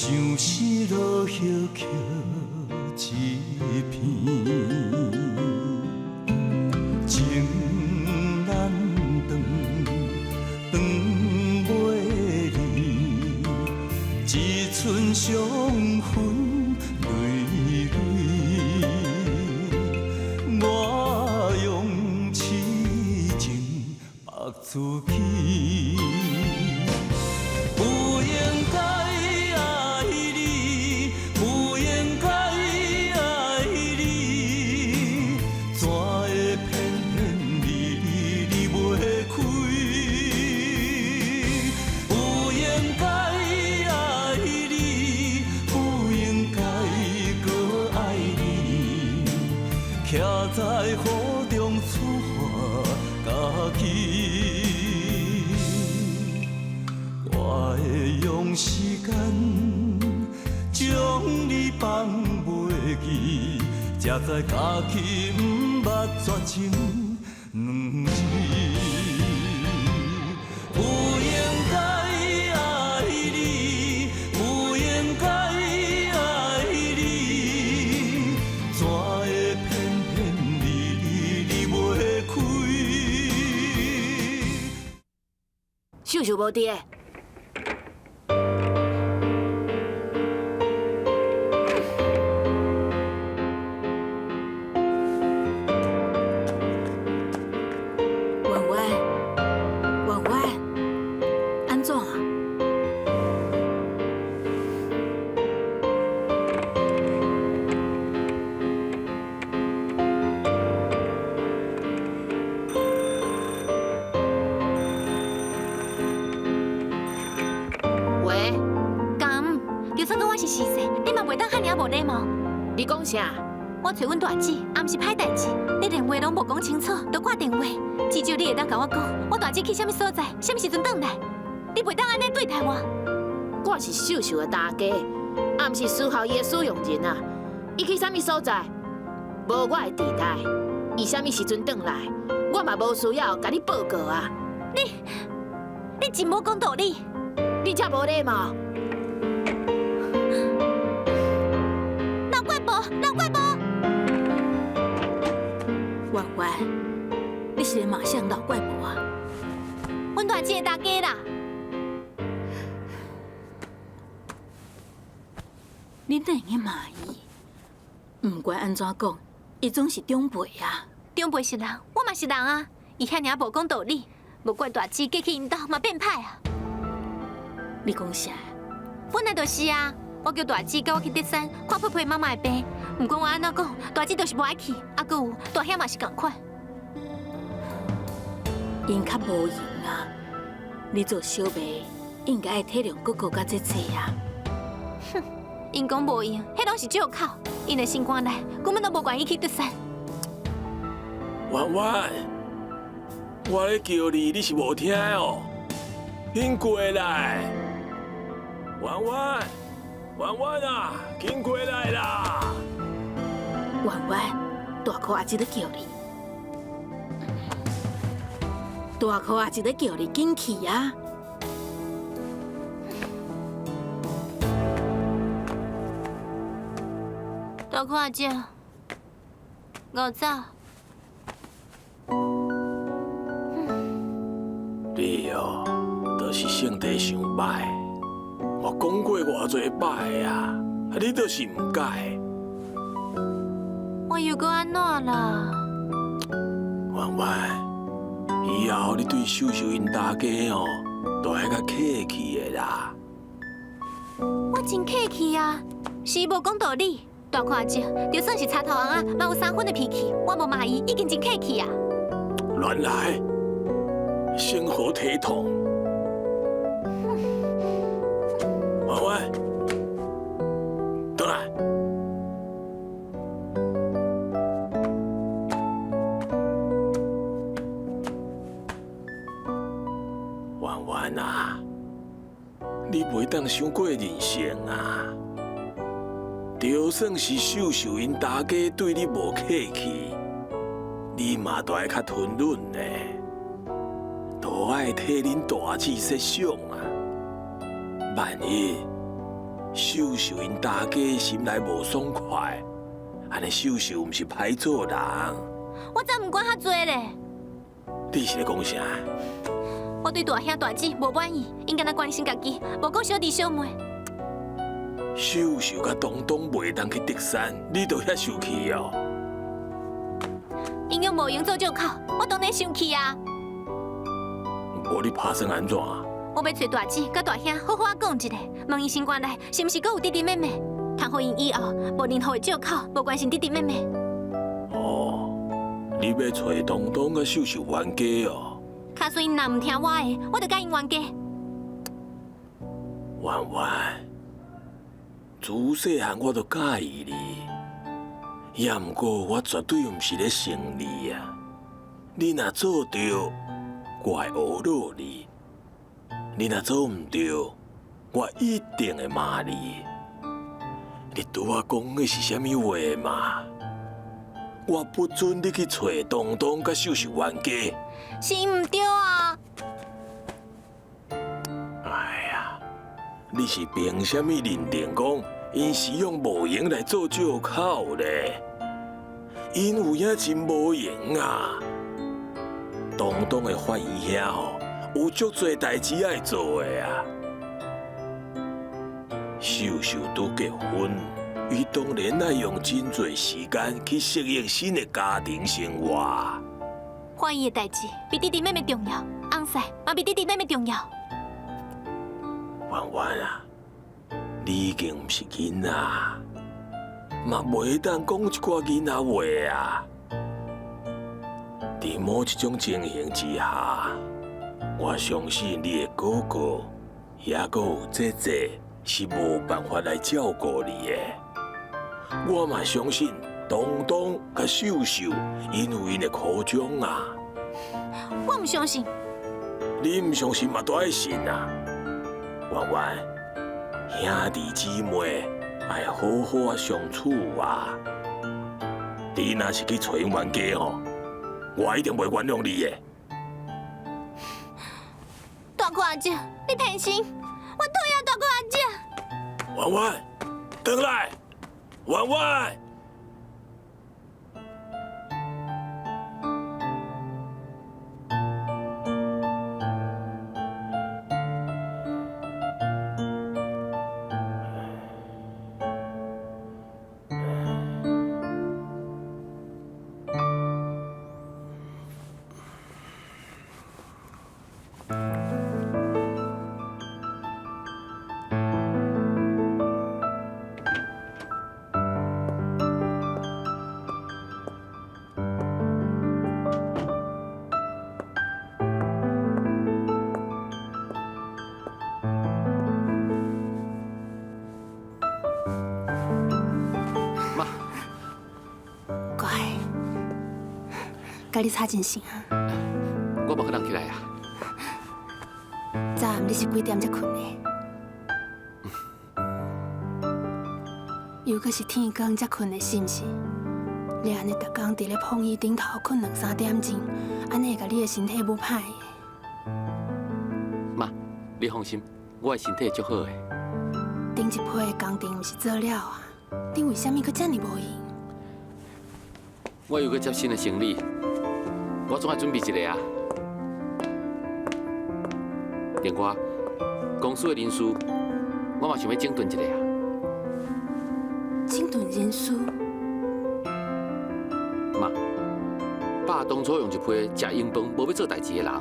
相思落叶捡一片，情难断，断袂离，一寸伤痕累累。我用痴情縛自己。不應該愛你，不應該愛你，怎會偏偏離離離袂開？不應該愛你，不應該閣愛你，徛在雨中處罰家己。我會用時間將你放袂記，才知家己毋捌絕情兩字。不應該愛你，不應該愛你，怎會偏偏離離離袂開？秀秀無佇的。婉婉，婉婉，按怎啊？喂，敢？就算講我是時勢，你嘛袂當遐爾無禮貌。你講啥？我揣阮大姊，也毋是歹代誌，你連話攏無講清楚，就掛電話。至少你會當共我講，我大姊去啥物所在，啥物時陣轉來？你袂當按呢對待我。我是秀秀的大家，也毋是事後伊的使用人啊。伊去啥物所在，無我的佇內。伊啥物時陣轉來，我嘛無需要共你報告啊。你真無講道理。你才無禮貌。老怪婆，老怪婆，婉婉，你是咧罵誰老怪婆啊？阮大姊的大家啦。你哪會用罵伊？毋管按怎講，伊總是長輩啊。長輩是人，我嘛是人啊。伊遐爾無講道理，無怪大姊嫁去𪜶兜嘛變歹啊。你講啥？本來就是啊，我叫大姊佮我去德山看佩佩媽媽的病，毋管我按怎講，大姊就是無愛去。啊，閣有大兄嘛是仝款。𪜶較無閒啊，你做小妹應該愛體諒哥哥佮姐姐啊。哼，𪜶講無閒，彼攏是藉口。𪜶的心肝內根本都無願意去德山。婉婉，我咧叫你，你是無聽哦？緊過來！婉婉，婉婉啊，緊過來啦！婉婉，大箍阿姊咧叫你，大箍阿姊咧叫你，緊去啊！大箍阿姐，我走。你哦，就是性地傷歹。我講過偌濟擺啊，你就是毋改。我又閣按怎啦？婉婉，以後你對秀秀𪜶大家哦，都愛較客氣的啦。我真客氣啊，是伊無講道理。大箍阿姐，就算是柴頭尪仔，嘛有三分的脾氣。我無罵伊，已經真客氣啊。亂來，成何體統？婉婉，轉來。婉婉啊，你袂當傷過任性啊！就算是秀秀𪜶大家對你無客氣，你嘛都愛較吞忍呢，都愛替恁大姊設想啊。萬一秀秀𪜶大家心内无爽快，按呢秀秀毋是歹做人。我才毋管遐济咧。你是咧讲啥？我对大兄大姊无满意，𪜶敢若关心家己，无顾小弟小妹。秀秀佮东东袂当去竹山，你就遐生气哦？𪜶用无闲做借口，我当然生气啊！无你拍算按怎？我欲揣大姊佮大兄好好仔讲一下，问𪜶心肝内是毋是阁有弟弟妹妹，通予𪜶以后无任何的借口，无关心弟弟妹妹。哦，你欲揣东东佮秀秀冤家哦？假使𪜶若毋听我的，我就佮𪜶冤家。婉婉，自细汉我就佮意你，也毋过我绝对毋是咧耍你啊！你若做对，我会呵咾你；你若做毋对，我一定会骂你。你拄仔讲的是啥物话嘛？我不准你去揣东东佮秀秀冤家。是毋对啊！哎呀，你是凭啥物认定讲𪜶是用无闲来做借口咧？𪜶有影真无闲啊！东东的法院遐吼，有足济代志爱做的啊。秀秀拄结婚，伊当然爱用真济时间去适应新的家庭生活。法院的代志比弟弟妹妹重要，翁婿嘛比弟弟妹妹重要。婉婉啊，你已经毋是囡仔，嘛袂当讲一寡囡仔话啊。伫某一种情形之下，我相信你的哥哥，抑阁有姐姐是无办法来照顾你的。我嘛相信东东佮秀秀，𪜶有𪜶的苦衷啊。我毋相信。你毋相信嘛，都爱信啊。婉婉，兄弟姊妹爱好好啊相处啊。你若是去揣𪜶冤家吼，我一定袂原谅你的。大哥阿姐，你偏心，我讨厌大哥阿姐。婉婉，转来，婉婉。佮你吵真声啊！我无可能起来啊！昨暗你是几点才睏的？又阁是天光才睏的，是毋是？你按呢逐工伫咧膨椅顶头睏两三点钟，按呢会共你的身体舞歹的。妈，你放心，我的身体足好的。顶一批的工程毋是做了啊？你为啥物阁遮尔无闲？我又阁接新的生理。我总爱准备一下啊。另外，公司的人事，我嘛想欲整顿一下啊。整顿人事？妈，爸当初用一批食闲饭无欲做代志的人，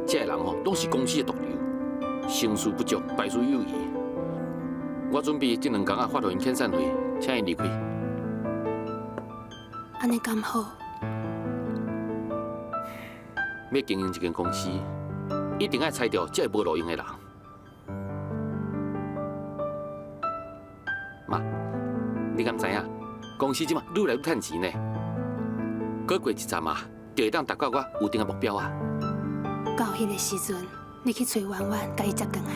这个人吼拢是公司的毒瘤，成事不足，败事有余。我准备这两工仔发予𪜶遣散费，请𪜶离开。按呢敢好？欲经营一间公司，一定爱裁掉这个无路用的人。妈，你敢知影？公司这马愈来愈趁钱呢。阁过一阵啊，就会当达到我预定的目标啊。到彼个时阵，你去揣婉婉，共伊接转来。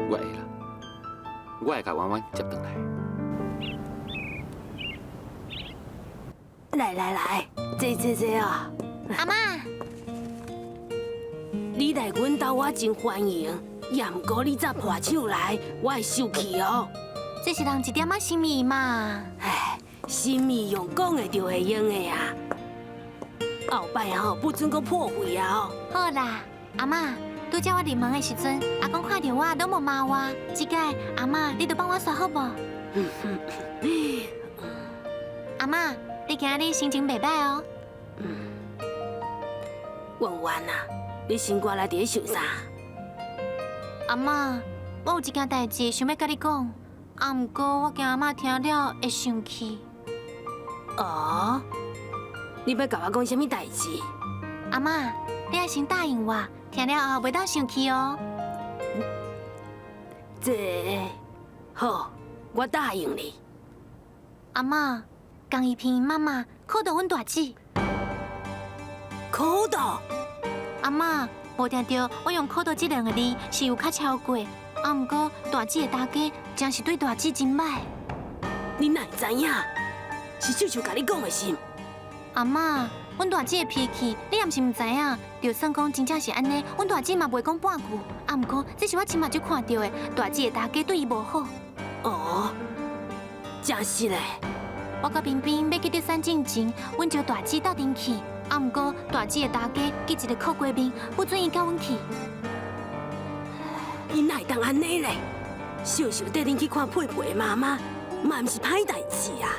我会啦，我会共婉婉接转来。来来来，坐坐坐啊！阿嬷，你来阮兜，我真欢迎。也毋过你早破手来，我会生气哦。这是人一点仔心意嘛。唉，心意用讲的就会用的啊。后摆吼不准阁破费啊！好啦，阿嬷，拄才我入门的时阵，阿公看著我拢无骂我，这摆阿嬷你著放我煞好无？阿嬷，你今日心情袂歹哦。婉婉啊，你心肝内伫咧想啥？阿嬷，我有一件代志想欲佮你讲，啊，毋过我惊阿嬷听了会生气。哦，你欲共我讲啥物代志？阿嬷，你爱先答应我，听了后袂当生气哦。这好，我答应你。阿嬷，江一平妈妈苦毒阮大姊。苦毒？阿嬷，无定著我用苦毒这两个字是有较超过，啊，毋过大姊的大家真是对大姊真歹。你哪会知影？是秀秀共你讲的是？阿嬷，阮大姊的脾气，你也毋是毋知影。就算讲真正是按呢，阮大姊嘛袂讲半句。啊，毋过这是我亲目睭看著的，大姊的大家对伊无好。哦，真实嘞。我佮冰冰欲去德山进前，阮招大姊斗阵去。啊，毋过大姊的大家记一个苦瓜面，不准伊佮阮去。伊哪会当按呢咧？秀秀缀恁去看佩佩的妈妈，嘛毋是歹代志啊。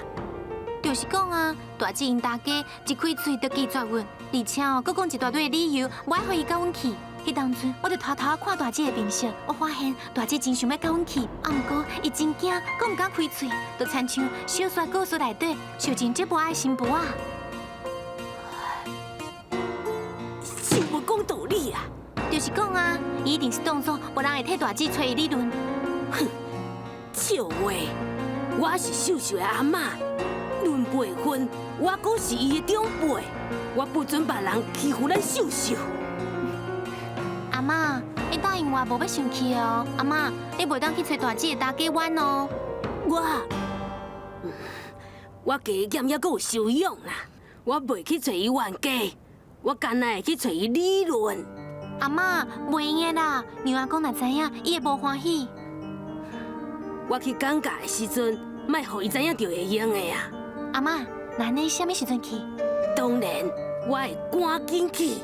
就是讲啊，大姊𪜶大家一开喙就拒绝阮，而且哦，阁讲一大堆的理由，无爱予伊佮阮去。彼当阵，我就偷偷看大姊的面色，我发现大姊真想欲佮阮去，啊，毋过伊真惊，阁毋敢开喙，就亲像小说故事内底受尽折磨的新妇仔。真无讲道理啊！就是讲啊，伊一定是当作无人会替大姊揣伊理论。哼，笑话！我是秀秀的阿嬷，论辈分，我阁是伊的长辈，我不准别人欺负咱秀秀。阿嬷，你答应我无欲生气哦。阿嬷，你袂当去揣大姊的大家冤哦。我加减犹阁有修养啦，我袂去揣伊冤家，我干焦会去揣伊理论。阿嬷，袂用的啦，让阿公若知影，伊会无欢喜。我去讲价的时阵，莫予伊知影就会用的啊。阿嬷，那你啥物时阵去？当然，我会赶紧去。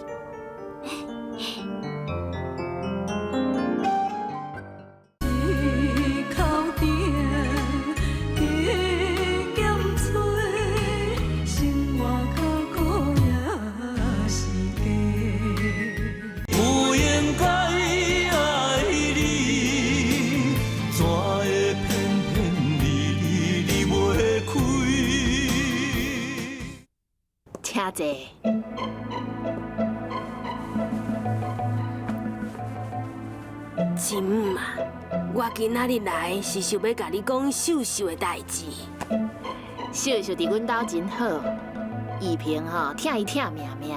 不应该爱你，怎会偏偏离离离袂开？请坐。亲母啊，我今仔日来是想欲共你讲秀秀的代志。秀秀伫阮兜真好，依萍吼疼伊疼命命。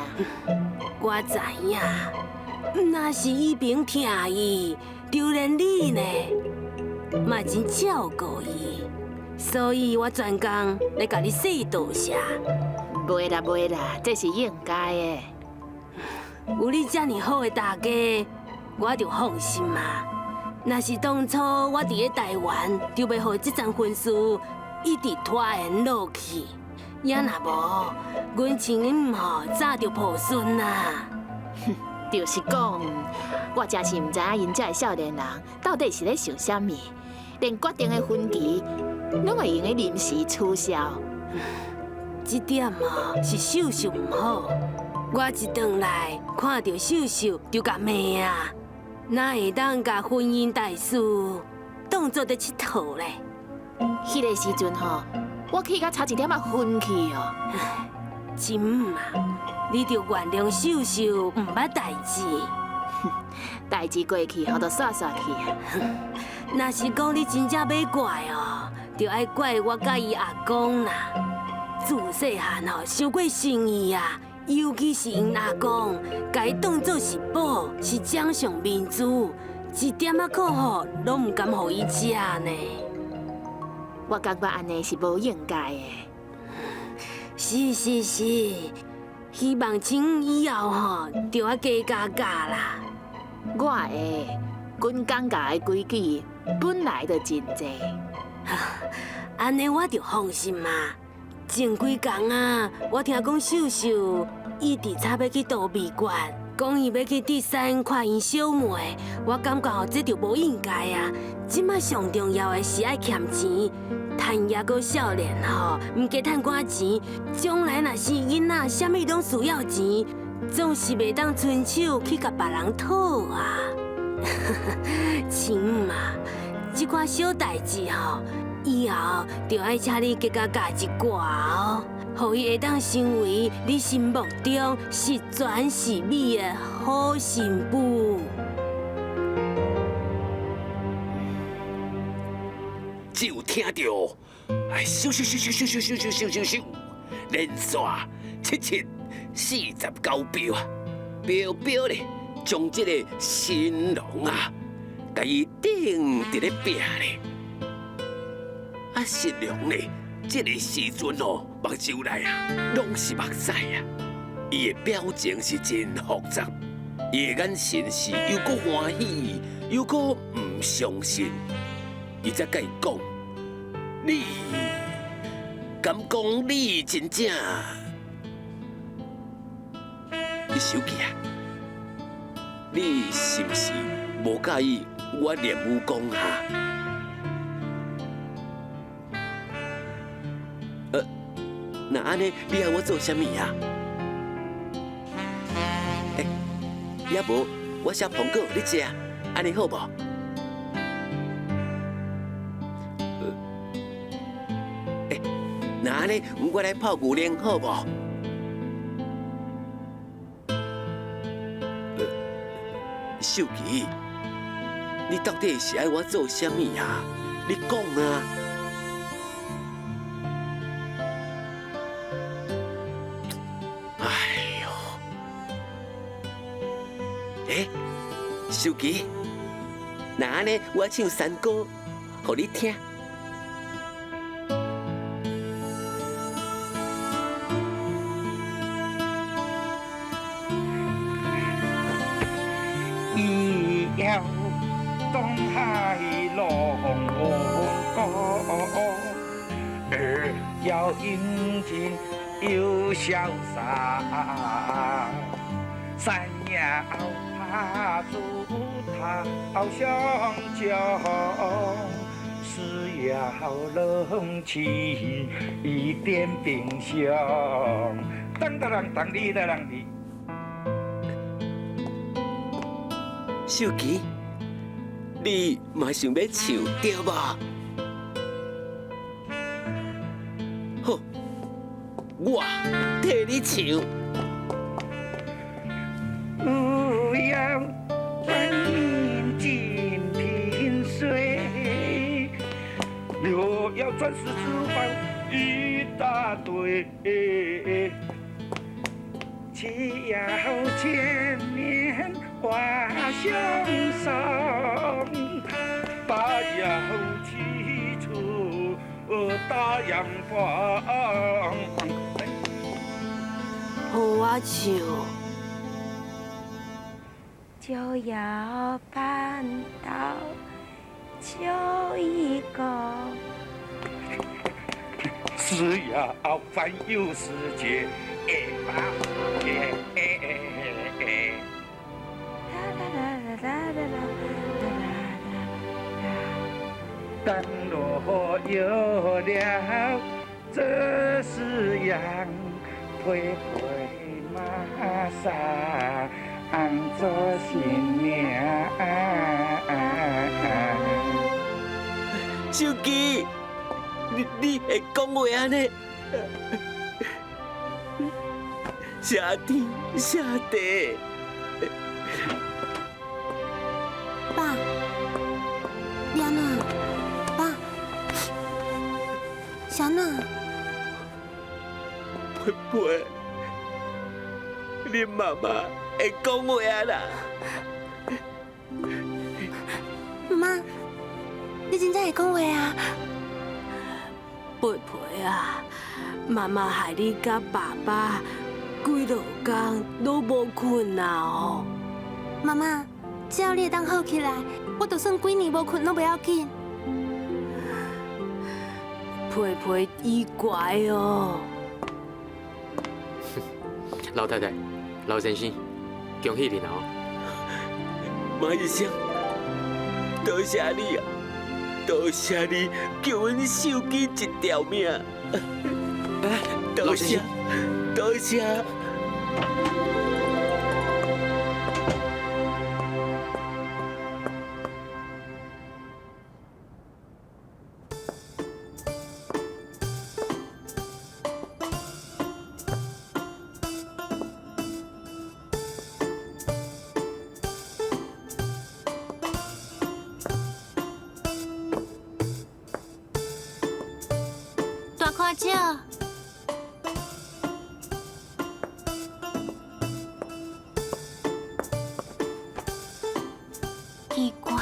我知影，毋若是依萍疼伊，就连你呢，嘛真照顾伊，所以我专工来共你说多谢。袂啦袂啦，这是应该的。有你遮尔好的大家，我就放心啊。若是当初我伫咧台湾，就袂予这桩婚事一直拖延落去。也若无，阮亲母吼早就抱孙啊。就是讲，我真是毋知影𪜶遮的少年人到底是咧想啥物，连决定的婚期拢会用得临时取消。这点哦是秀秀毋好，我一转来看著秀秀就共骂啊，哪会当共婚姻大事当作伫𨑨迌咧？彼个时阵吼，我气甲差一点仔昏去哦。亲母啊，你著原谅秀秀毋捌代志。代志过去，予就煞煞去啊。若是讲你真正欲怪哦，就爱怪我佮伊阿公啦。自细汉吼，伤过生意啊，尤其是𪜶阿公，共伊当作是宝，是掌上明珠，一点仔苦吼拢毋甘予伊食呢。我感觉按呢是无应该的。是是是，希望亲以后吼，著爱加加教啦。我会，阮感觉的规矩本来就真济。按呢我就放心嘛。前几工啊，我听讲秀秀伊直插欲去度蜜月，讲伊欲去智山看𪜶小妹，我感觉这就无应该啊。这马上重要的是爱俭钱，趁犹阁少年吼，毋加趁寡钱，将来若生囡仔，啥物拢需要钱，总是袂当伸手去共别人讨啊。亲母啊，这寡小代志吼，以后就爱请你加共教一寡哦，予伊会当成为你心目中十全十美的好媳妇。只有听著，哎，咻咻咻咻咻咻咻咻咻咻，连续七七四十九秒啊，飘飘咧，将这个新郎啊，共伊钉伫咧壁咧。啊，新娘咧，这个时阵哦，目睭内啊，拢是目屎啊，伊的表情是真复杂，伊的眼神是又阁欢喜，又阁毋相信。伊才共伊讲，你敢讲你真正？你秀琪啊，你是毋是无佮意我练武功啊？那按呢，你爱我做啥物啊？欸，也无我写苹果予你食，按呢好无？欸，那按呢，我来泡牛奶好无？秀琪，你到底是爱我做啥物啊？你讲啊！哎呦，欸，秀琪，那按呢，我唱山歌予你听。一要东海龙宫，二要英俊又潇洒，三要怕猪头相救，四要冷气一点冰箱。当当当当哩当当哩。秀琪，你嘛想欲唱对无？好，我替你唱。不要观音进瓶水，六要钻石珠宝一大堆，七要千年花相送，八要七处大洋房。予我唱。就要扳倒就一个，四要环游世界，八耶。啦啦啦啦啦啦啦啦。当若有了这四样，配配马上做新娘。秀琪，你会讲话按呢？谢天谢地。爸，你按怎？爸，是按怎？佩佩，你妈妈会讲话啊啦！妈，你真正会讲话啊？佩佩啊，妈妈害你佮爸爸几落工拢无睏啊哦。妈妈，只要你會當好起來，我就算幾年無睏攏袂要緊。皮皮伊怪哦。老太太、老先生，恭喜你哦！馬醫生，多謝你啊！多謝你救阮秀姬一條命。多謝，多謝。大看少，奇怪，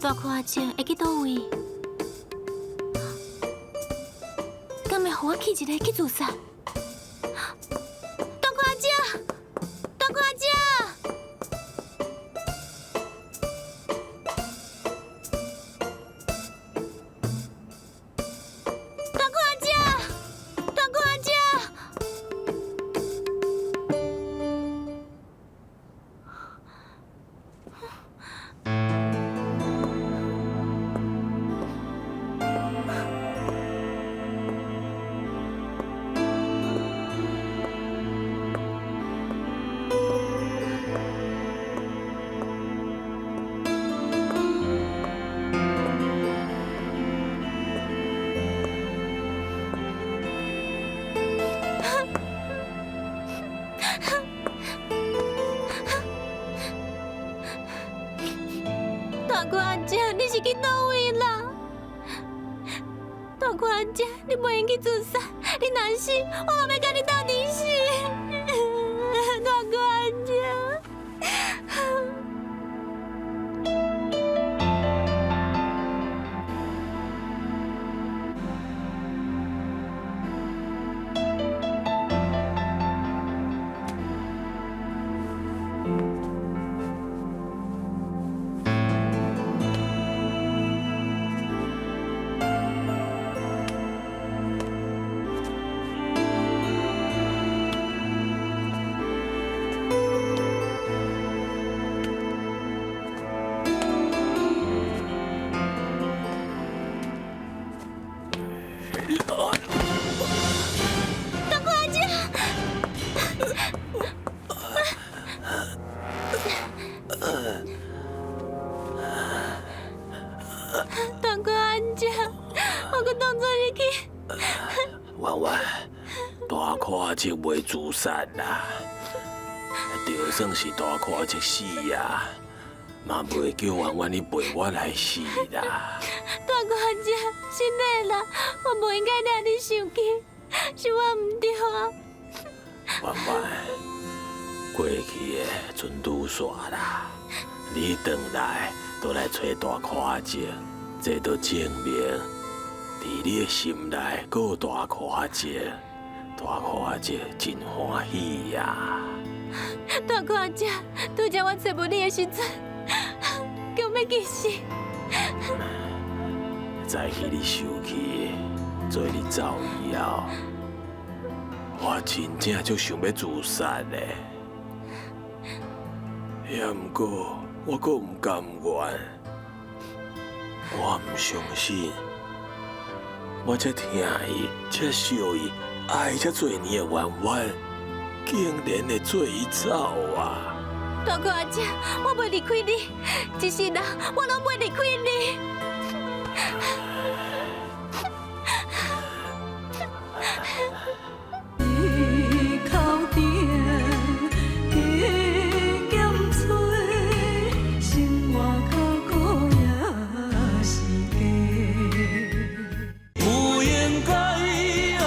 大看少會去佗位？敢會予我氣一个去自殺？大看少，大看少！大哥阿姐，你是去佗位啦？大哥阿姐，你袂用去自殺，你若死，我嘛欲佮你鬥陣死。大哥阿姐。大哥阿姐，大哥阿姐，我閣當作你去。婉婉，大看叔袂自殺啦，就算是大看叔死啊，嘛袂叫婉婉你陪我來死啦。大哥阿姐，是的啦，我無應該惹你生氣，是我毋對啊。婉婉，過去的陣拄煞啦，你轉來都來揣大看叔，這都證明佇你的心內閣有大看叔，大看叔真歡喜啊！大看阿姐，拄才我揣無你的時陣，強欲去死。早起你生氣，做你走以後，我真正足想欲自殺的，也毋過我閣毋甘願，我毋相信，我這疼伊、這惜伊、愛這濟年的婉婉，竟然會做伊走啊！大哥阿姐，我袂離開你，一世人我攏袂離開你。不應該愛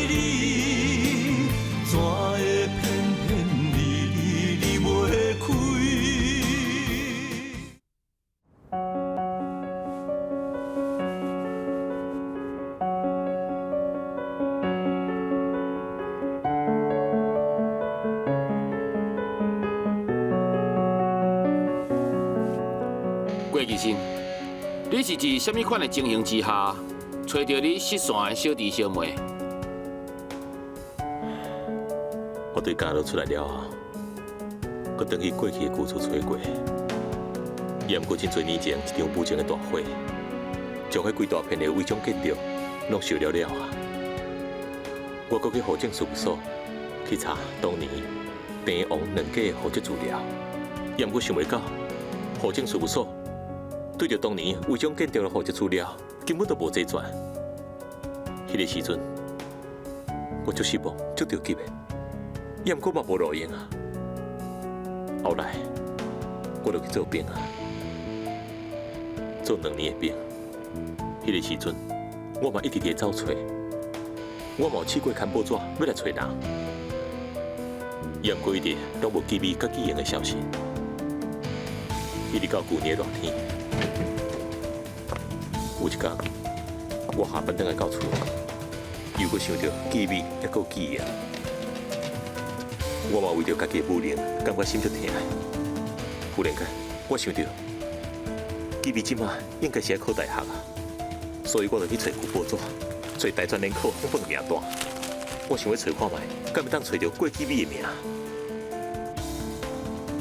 你，怎會偏偏離離離袂開？郭其信，你是佇啥物款的情形之下，揣著你失散的小弟小妹？我對監獄出來了後，閣轉去過去的舊厝揣過，也毋過真濟年前一場無情的大火，將彼規大片的違章建築攏燒了了啊！我閣去戶政事務所去查當年鄭王兩家的戶籍資料，也毋過想袂到戶政事務所對著當年違章建築的戶籍資料根本就無齊全。彼個時陣，我足失望，足著急的，也毋過嘛無路用啊。後來，我就去做兵啊，做2年的兵。彼個時陣，我嘛一直佇咧走揣，我嘛有試過牽報紙欲來揣人，也毋過一直攏無記美佮記榮的消息。一直到舊年熱天，有一工，我下班轉來到厝，又閣想著記美猶閣記榮，我嘛為著家己的無能，感覺心足疼。忽然間，我想著記美這馬應該是愛考大學啊，所以我就去揣舊報紙，揣大專聯考放榜的名單。我想欲揣看覓，敢會當揣著郭記美的名。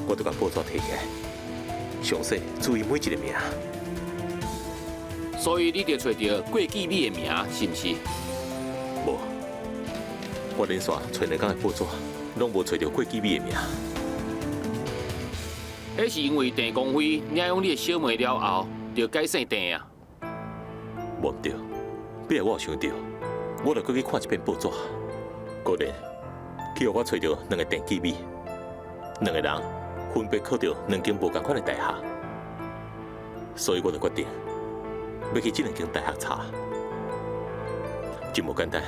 我就共報紙提起來，詳細注意每一個名。所以你就揣著郭記美的名，是毋是？無，我連續揣兩工的報紙，攏無揣著郭記美的名。彼是因為鄭光輝領養你的小妹了後，就改姓鄭啊？無對，尾仔我有想著，我就閣去看一遍報紙，果然，去予我揣著兩個鄭記美，兩個人分別考著兩間無仝款的大學，所以我就決定欲去這兩間大學查。真無簡單，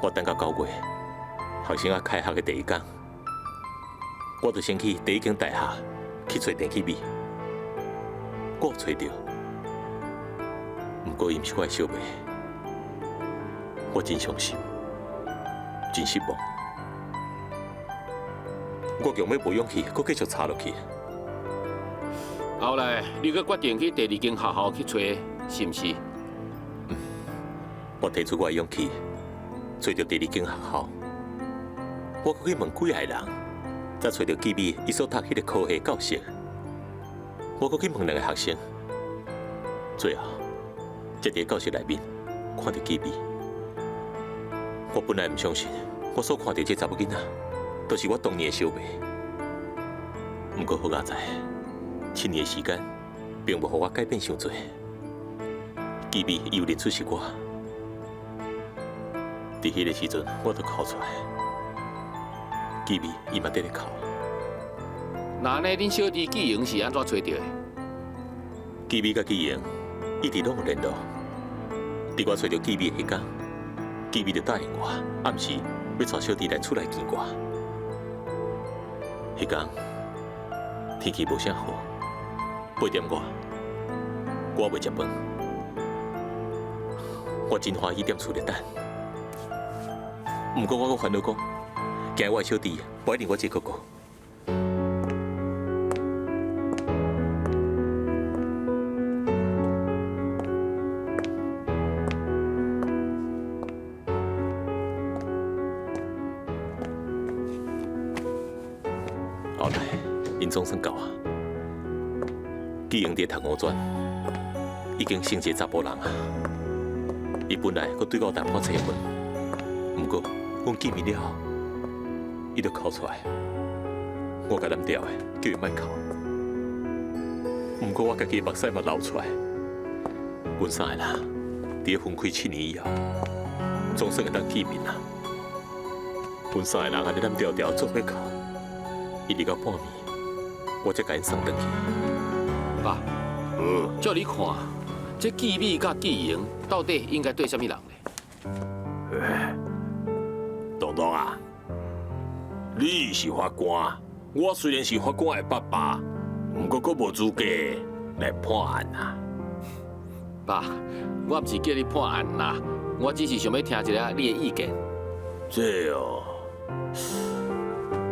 我等到9月，學生仔開學的第一工，我就先去第一間大學去揣鄭記美，我有揣著，毋過伊毋是我的小妹，我真傷心，真失望。我強欲無勇氣，閣繼續查落去。後來你閣決定去第二間學校去揣，是毋是？我提出我的勇氣，揣著第二間學校。我閣去問幾个人，才揣著記美伊所讀彼個科系教室。我閣去問兩個學生，最後才佇教室內面看著記美。我本來毋相信，我所看著這查某囡仔，就是我當年的小妹。毋過好佳哉，7年的時間，並無予我改變傷濟。記美伊有認出是我，佇彼個時陣，我就哭出來。記美伊嘛佇咧哭。那按呢，恁小弟記榮是按怎揣著的？記美佮記榮一直攏有聯絡。佇我揣著記美的彼工，記美就答應我，暗時欲帶小弟來厝內見我。彼工天氣無啥好，8點外，我未食飯，我真歡喜踮厝咧等。毋過我閣煩惱講，驚我的小弟無愛認我這哥哥。後來，𪜶總算到啊！記榮佇讀五專，已經成一個查埔人啊。伊本來閣對我有淡薄仔妻恨，毋過阮見面了後，伊就哭出來。我共攬牢的，叫伊莫哭。毋過我家己目屎嘛流出來。阮三個人佇咧分開7年以後，總算會當見面啊！阮三個人按呢攬牢牢做伙哭，一直到半暝，我才共𪜶送轉去。爸，照你看，這記美佮記榮到底應該對啥物人呢？東東啊，你是法官，我雖然是法官的爸爸，毋過閣無資格來判案啊。爸，我毋是叫你判案啦，我只是想欲聽一下你的意見。這哦，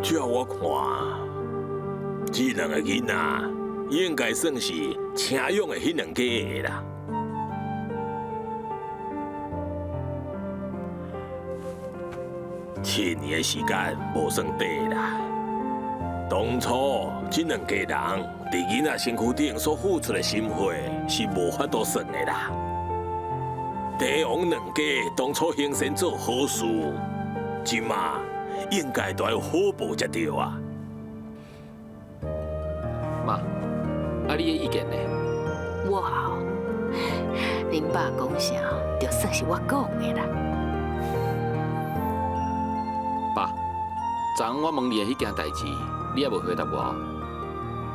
照我看，這兩個囡仔應該算是請養的彼兩家的啦。7年的時間無算短啦。當初這兩家人佇囡仔身軀頂所付出的心血是無法度算的啦。帝王兩家當初行善做好事，這馬應該都要好報才對啊。媽，啊你的意見呢？我哦，恁爸講啥，就算是我講的啦。爸，昨昏我問你的彼件代誌，你猶無回答我。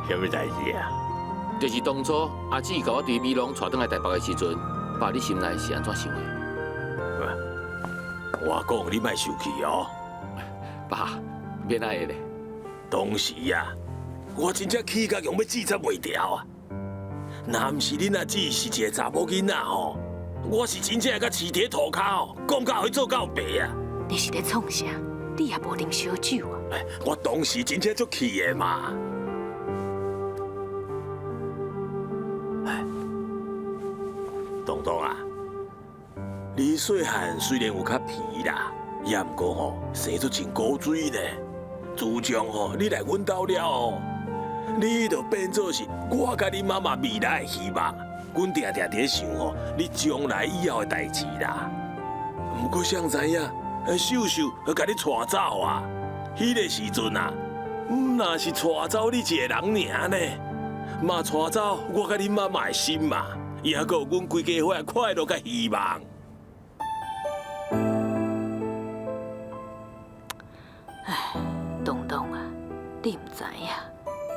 啥物代誌啊？就是當初阿姊共我對美濃帶轉來台北的時陣，爸你心內是按怎想的？我講你莫生氣哦。爸，免按呢咧。當時啊，我真正氣甲強欲自殺袂牢啊！若毋是恁阿姊是一個查某囡仔吼，我是真正會共飼佇塗跤吼，講甲予伊做到白啊！你是咧創啥？你也無啉燒酒啊？我當時真正足氣的嘛。哎，東東啊，你細漢雖然有較皮啦，也毋過吼生做真古錐呢。自從吼你來阮兜了後，你就變做是我佮你媽媽未來的希望。阮定定佇咧想吼，你將來以後的代誌啦。毋過誰知影，秀秀去共你帶走啊！彼個時陣啊，毋若是帶走你一個人爾呢，嘛帶走我佮你媽媽的心嘛，也閣有阮規家伙的快樂佮希望。唉，東東啊，你毋知影，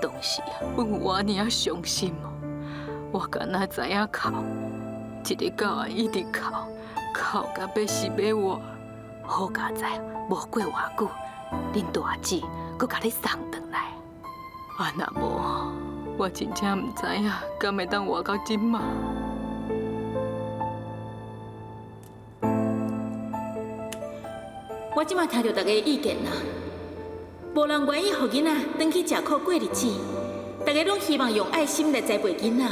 當時啊，阮有偌爾仔傷心哦。我敢若知影哭，一日到晚一直哭，哭甲欲死欲活。好佳哉，無過偌久，恁大姊閣共你送轉來。啊，若無，我真正毋知影，敢會當活到這馬。我這馬聽著大家的意見啦，無人願意予囡仔轉去食苦過日子，大家攏希望用愛心來栽培囡仔。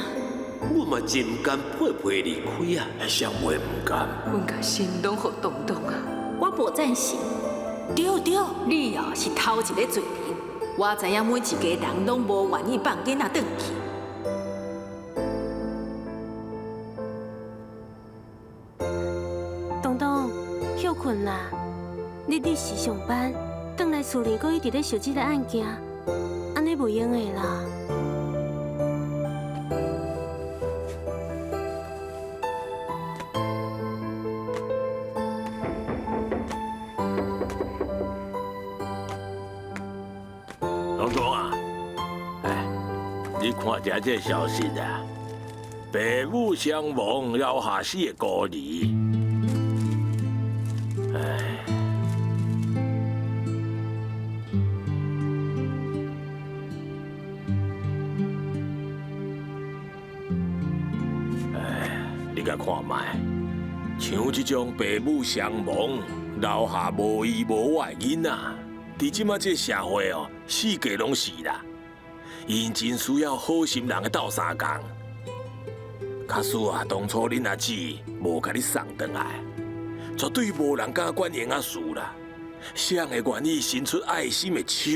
我嘛真毋甘配配離開啊！誰會毋甘？阮共心攏予東東啊！我無贊成。對對，你哦是頭一个罪人。我知影每一家人攏無願意放囡仔轉去。東東，歇睏啦！你日時上班，轉來厝裡閣一直咧想這个案件，按呢袂用的啦。東東啊，哎，你看這這消息啊，爸母雙亡，留下四个孤兒。哎，哎，你共看覓，像這種爸母雙亡，留下無依無倚的囡仔，佇這馬這社會哦，四界攏是啦。𪜶真需要好心人的鬥相共。假使啊，當初恁阿姊無共你送轉來，絕對無人敢管閒仔事啦。誰會願意伸出愛心的手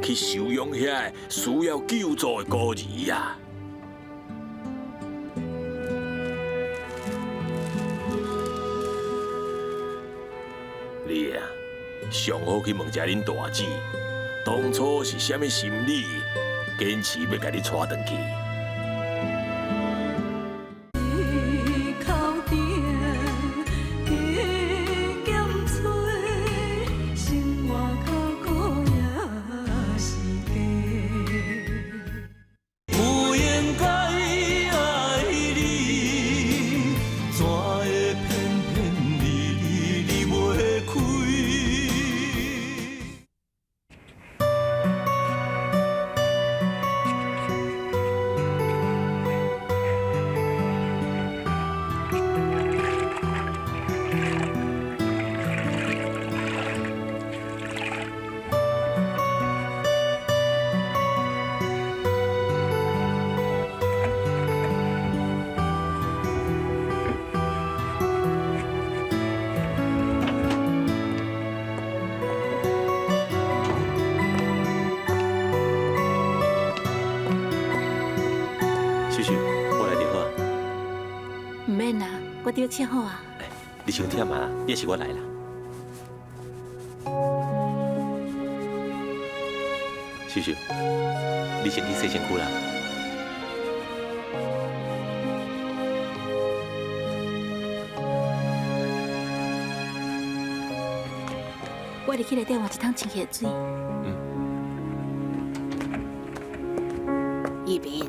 去收養遐个需要救助的孤兒啊？你啊，上好去問一下恁大姊，當初是啥物心理，堅持欲共你帶轉去。不應該愛你，怎會偏偏離離袂開？我拄切好啊。你伤忝啊，也是我来啦。秀秀，你先去洗身躯啦。我入去内底换一桶清气水。一平，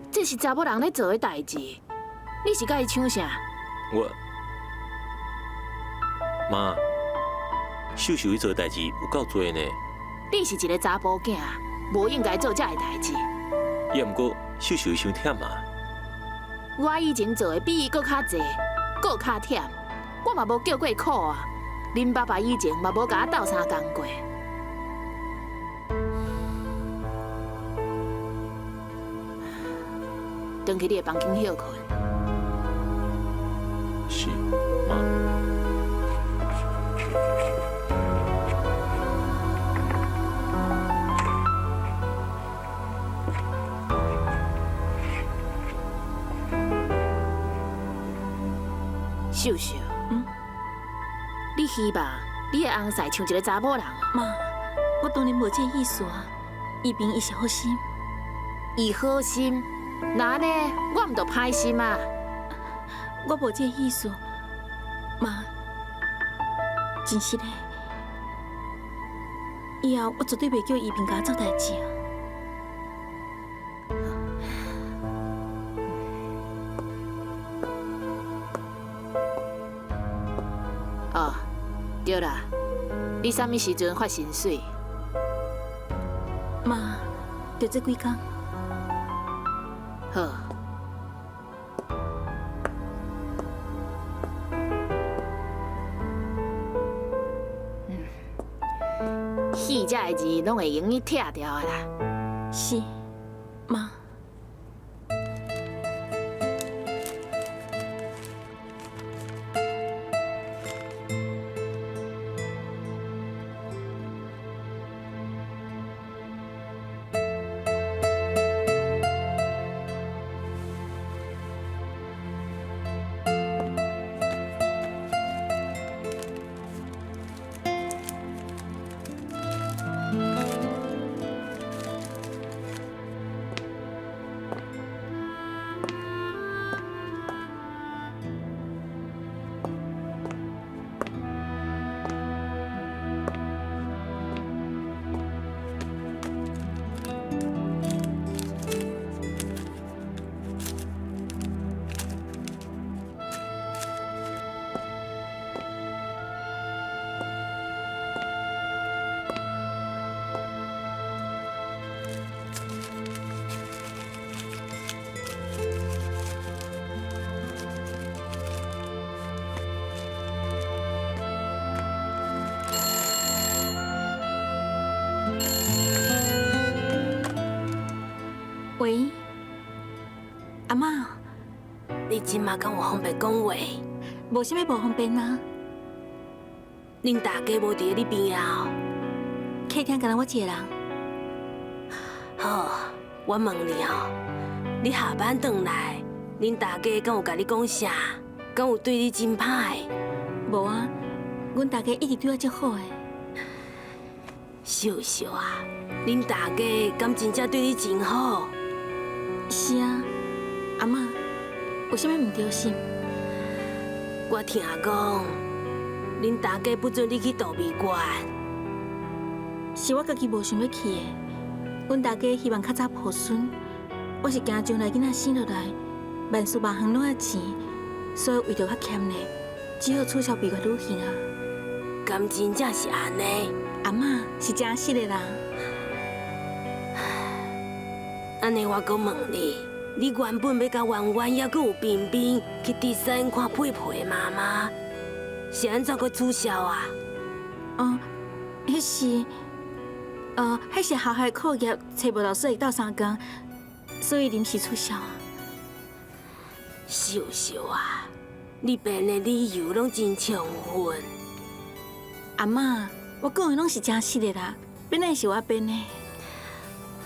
这是查某人咧做的代志，你是佮伊抢啥？我妈，秀秀伊做的代志有够多呢。你是一个查甫囝，无应该做这个代志。也毋过秀秀伊伤忝啊。我以前做的比伊阁较济，阁较忝，我嘛无叫过苦啊。恁爸爸以前嘛无共我斗相共过。转去你的房间歇睏。是，妈。秀秀，你希望你的翁婿像一个查某人？妈，我当然无这个意思啊。伊平伊是好心，伊好心，那按呢，我毋就歹心啊？我无这个意思，妈，真实的，以后我绝对袂叫伊平共我做代志啊。哦，对啦，你啥物时阵发薪水？妈，就这几工。好。戏这个字拢会用去拆掉的啦。是，妈。喂，阿嬷，你这马敢有方便讲话？无啥物无方便啊。恁大家无伫咧你边仔哦？客厅干焦我一个人。好，我问你哦，你下班转来，恁大家敢有共你讲啥？敢有对你真歹？无啊，阮大家一直对我足好的。秀秀啊，恁大家敢真正对你真好？是啊，阿嬷，有啥物毋对是？我听讲，恁大家不准你去度蜜月，是我家己无想欲去的。阮大家希望较早抱孙，我是惊将来囡仔生落来，万事万项拢爱钱，所以为著较俭咧，只好取消蜜月旅行啊。敢真正是按呢？阿嬷是真实的啦。按呢，我阁问你，你原本欲佮圆圆，犹阁有冰冰去竹山看佩佩的妈妈，是按怎阁取消啊？哦，彼是学校的课业揣无老师会斗相共，所以临时取消啊。秀秀啊，你编的理由拢真充分。阿嬷，我讲的拢是真实的啦，本来是我编的。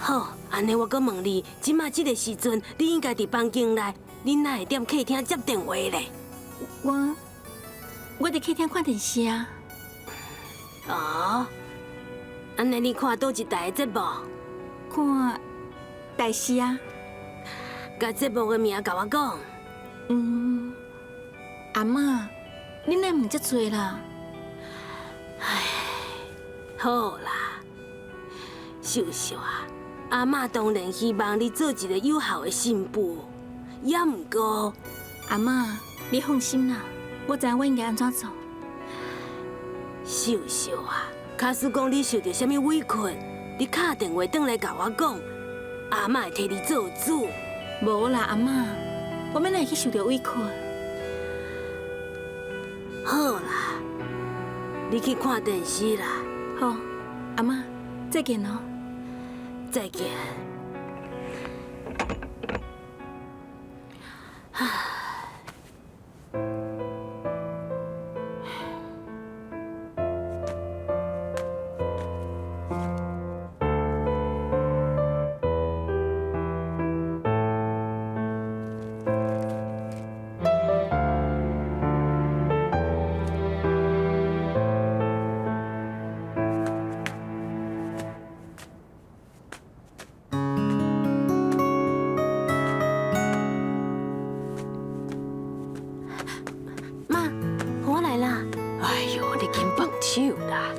好，按呢我阁问你，这马这个时阵，你应该伫房间内，你哪会踮客厅接电话咧？我伫客厅看电视啊。哦，按呢你看佗一台的节目？看台视啊。共节目的名共我讲。嗯，阿嬷，你哪问遮济啦？唉，好啦，秀秀啊，阿嬷当然希望你做一个有孝的新妇，也毋过，阿嬷，你放心啦，我知影我应该按怎做。秀秀啊，假使讲你受著啥物委屈，你敲电话转来共我讲，阿嬷会替你做主。无啦，阿嬷，我欲哪会去受著委屈？好啦，你去看电视啦。好，阿嬷，再见哦。再见。妈，我来啦！哎哟，你紧放手啦！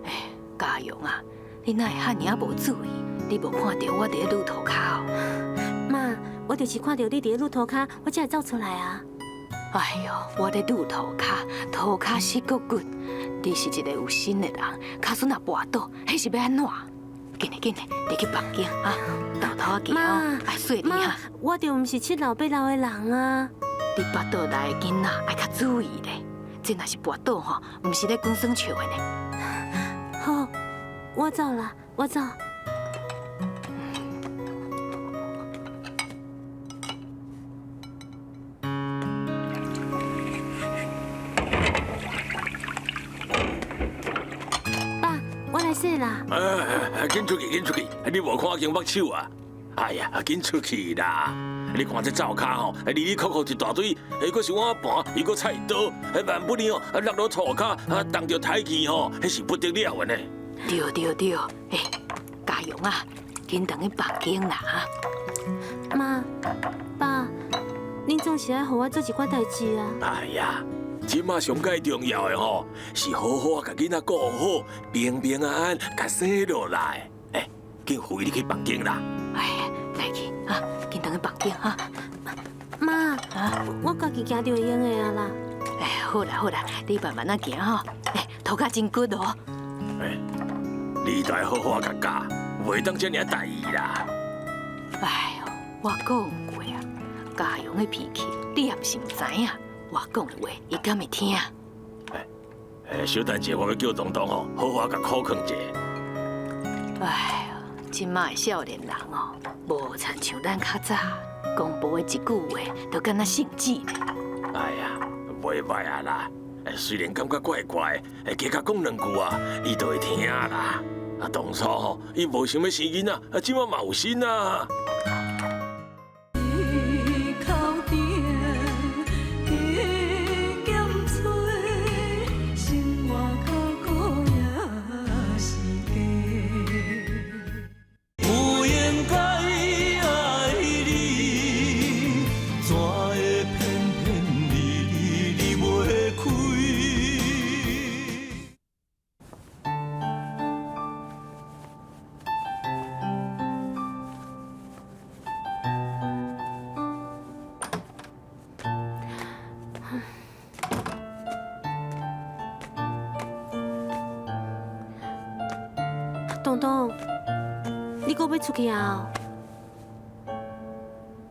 哎，嘉荣啊，你哪会遐尔仔无注意？你无看著我伫咧路涂跤哦？妈，我就是看著你伫咧路涂跤，我才会走出来啊。哎哟，我咧路涂跤，涂跤死骨骨。你是一个有心的人，跤孙若跋倒，彼是欲按怎？紧嘞紧嘞，你去房间啊，偷偷仔行哦，爱细腻哈。我就毋是七老八老的人啊。你腹肚内的囡仔爱较注意咧，这若是跋倒吼，毋是咧讲耍笑的呢。好，我走啦，我走。爸，我来洗啦。哎，紧出去，紧出去！你无看见目手啊？哎呀，紧出去啦！你看这灶跤吼，里里扣扣一大堆，彼阁是碗盘，又阁菜刀，万不利吼，落落涂跤，啊，冻著胎气吼，彼是不得了的呢。对对对，哎，嘉荣啊，紧转去房间啦哈。妈，爸，恁总是爱予我做一寡代志啊。哎呀，这马上盖重要的吼，是好好共囡仔顾好，平平安安共生落来。哎，紧扶伊入去房间啦。哎，来去啊，紧转去房间哈。妈，我家己行就会用的啊啦。哎，好啦好啦，你慢慢仔行吼。哎，涂跤真骨哦。哎，你著爱好好共教，袂当遮尔大意啦。哎哟，我讲过啊，嘉荣的脾气，你也毋是毋知影。我讲的话，伊敢会听？哎，小等一下，我欲叫东东吼，好好共苦劝一下。哎哟，这马的少年人哦，无亲像咱较早，公婆的一句话，就敢若圣旨呢。哎呀，袂歹啊啦，虽然感觉怪怪，加较讲两句啊，伊就会听啦。啊，当初吼，伊无想欲生囡仔，啊，这马嘛有心啊。不应该爱你，怎会偏偏离离离袂开？东东，你阁欲出去啊？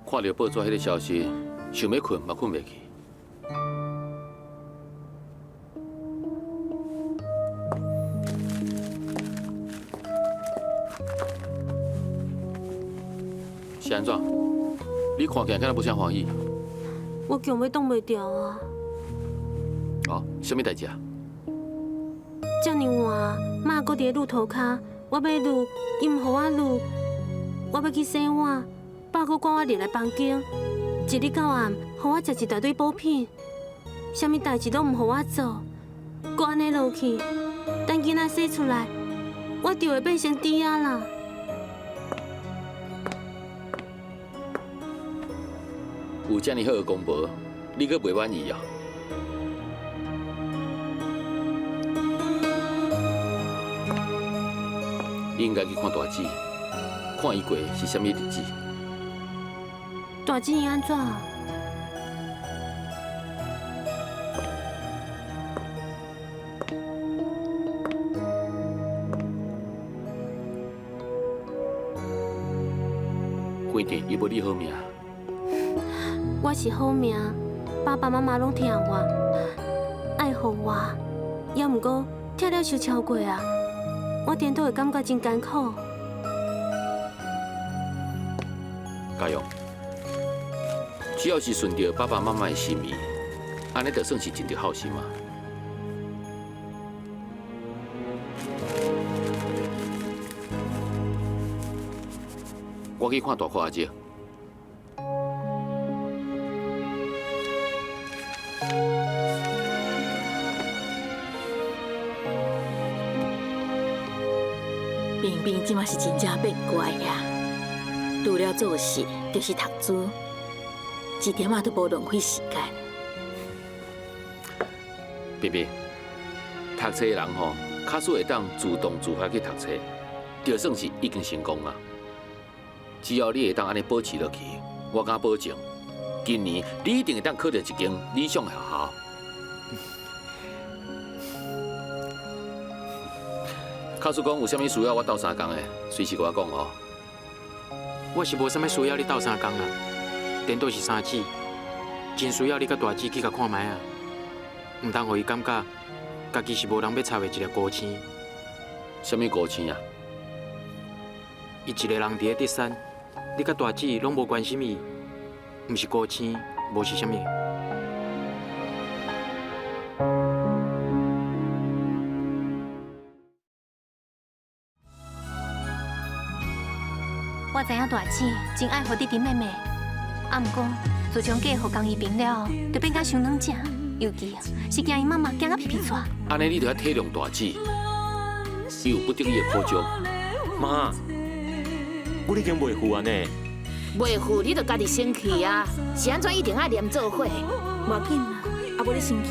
看著报纸彼个消息，想欲睏嘛睏袂去。是按怎？你看起来敢若无啥欢喜？我强欲挡袂牢啊！哦，啥物代志啊？遮尔晚，妈阁伫咧挼涂跤，我欲挼，伊毋予我挼，我欲去洗碗，爸閣赶我入来房间，一日到暗，予我食一大堆补品，啥物代志拢毋予我做，阁按呢落去，等囡仔生出来，我就会变成猪仔啦。有遮尔好的公婆，你阁袂满意啊？你应该去看大姊，看伊过的是啥物日子。大姊伊按怎？反正伊无你好命。我是好命，爸爸妈妈拢疼我，爱护我，犹毋过疼了伤超过啊，我颠倒会感觉真艰苦。嘉勇，只要是顺著爸爸妈妈的心意，按呢就算是尽著孝心啊。我去看大阔阿姐。冰冰这马是真正变乖啊，除了做事就是读书，一点仔都无浪费时间。冰冰，读册的人吼，假使会当主动自发去读册，就算是已经成功啊。只要你会当按呢保持落去，我敢保证，今年你一定会当考著一间理想的学校。假使讲有啥物需要我斗相共的，随时共我讲哦。我是无啥物需要你斗相共啦，颠倒是三姊，真需要你佮大姊去共看觅啊，毋通予伊感觉家己是无人欲插的一粒孤星。啥物孤星啊？伊一个人伫咧德山，你佮大姊拢无关心伊，毋是孤星，无是啥物？我知影大姊真爱护弟弟妹妹，啊，毋过自从嫁予江一平了后，就变甲伤软食，尤其是惊伊妈妈惊甲皮皮掣。按呢，你就爱体谅大姊，伊有不得已的苦衷。妈，我已经袂赴按呢。袂赴你就家己生气啊？是按怎一定爱黏做伙？无要紧啦，啊无你生气，